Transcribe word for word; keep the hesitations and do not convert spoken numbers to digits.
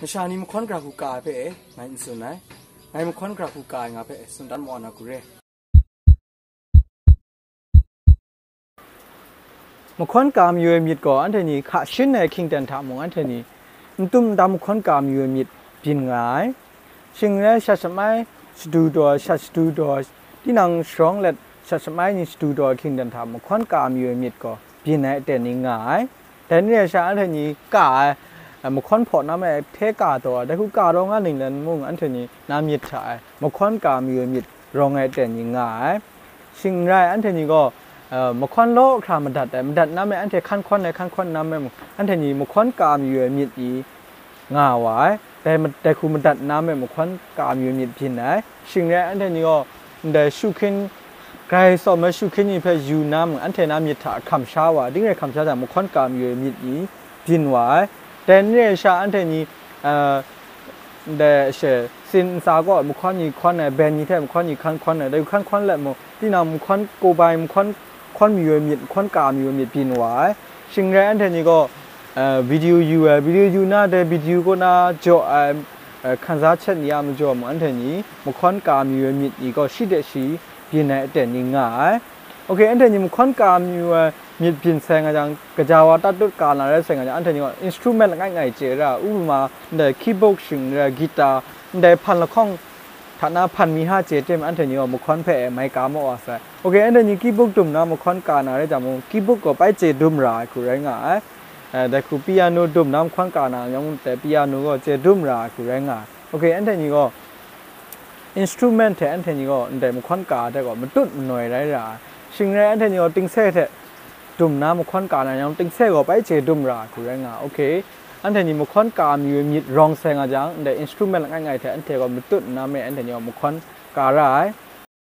Masha ni mahkawn gara hku ka ai hpe e, ngai n tsun ai. Ngai mahkawn gara hku ka ai nga hpe tsun dan maw na hku re. Mahkawn ka mayu ai myit gaw, anhte ni hka shin ai hkying ten hta mung, anhte ni n tum n tam mahkawn ka mayu ai myit byin nga ai. Shing rai shat shamai shadu daw, shat shadu daw, tinang sharawng let shat shamai ni shadu daw ai hkying ten hta mahkawn ka mayu ai myit gaw byin ai aten ni nga ai. Dai ni rai sha, anhte ni ka ai, eh, mahkawn hpaw na me hte ka daw ai, dai hku ka daw nga ning let mung, anhte ni na myit hta e mahkawn ka mayu ai myit rawng ai aten ni nga ai. Shing n rai, anhte ni gaw, eh, mahkawn law hkra madat ai, madat na me anhte hkan hkawn ai, hkan hkawn na me mung, anhte ni mahkawn ka mayu ai myit i nga wa ai. Dai ma-, dai hku madat na me mahkawn ka mayu ai myit byin ai. Shing n rai, anhte ni gaw ndai shu hkrin, grai tsawm ai shu hkrin ni hpe yu na mung, anhte na myit hta hkam sha wa ai, ding rai hkam sha jang, mahkawn ka mayu ai myit ni byin wa ai. Dai n rai sha, anhte ni, eh, ndai she, tsin ntsa kaw mahkawn ni hkawn ai, ben ni hte mahkawn ni hkan hkawn ai, dai hkan hkawn let mung, tinang mahkawn kawbai, mahkawn hkawn mayu ai myit, mahkawn ka mayu ai myit byin wa ai. Shing rai, anhte ni gaw, eh, video yu ai, video yu na, dai video kaw na jaw ai, eh, hkan za hkyet ni a majaw mung, anhte ni mahkawn ka mayu ai myit ni gaw shi de shi byin ai aten ni nga ai. Ok, anhte ni mahkawn ka mayu ai myit byin sai nga jang, kaja wa tatut ka na rai sai nga jang, anhte ni gaw instrument langai ngai chye ra, upama ndai keyboard shing n rai, guitar, ndai hpan lahkawng hta na hpan mi ha chye tim, anhte ni gaw mahkawn hpe e mai ka maw wa sai. Ok, anhte ni keyboard dum na mahkawn ka na rai jang mung, keyboard gaw bai chye dum ra ai hku rai nga ai. Eh, dai hku piano dum na mahkawn ka na yang mung, dai piano gaw chye dum ra ai hku rai nga ai. Ok, anhte ni gaw instrument hte anhte ni gaw ndai mahkawn ka ai hte gaw matut manoi rai ra ai. Shing rai, anhte ni gaw tingse hte dum na mahkawn ka na yang, tingse gaw bai chye dum ra ai hku rai nga ai. Ok, anhte ni mahkawn ka mayu ai myit rawng sai nga jang, ndai instrument langai ngai hte anhte gaw matut nna me anhte ni gaw mahkawn ka ra ai.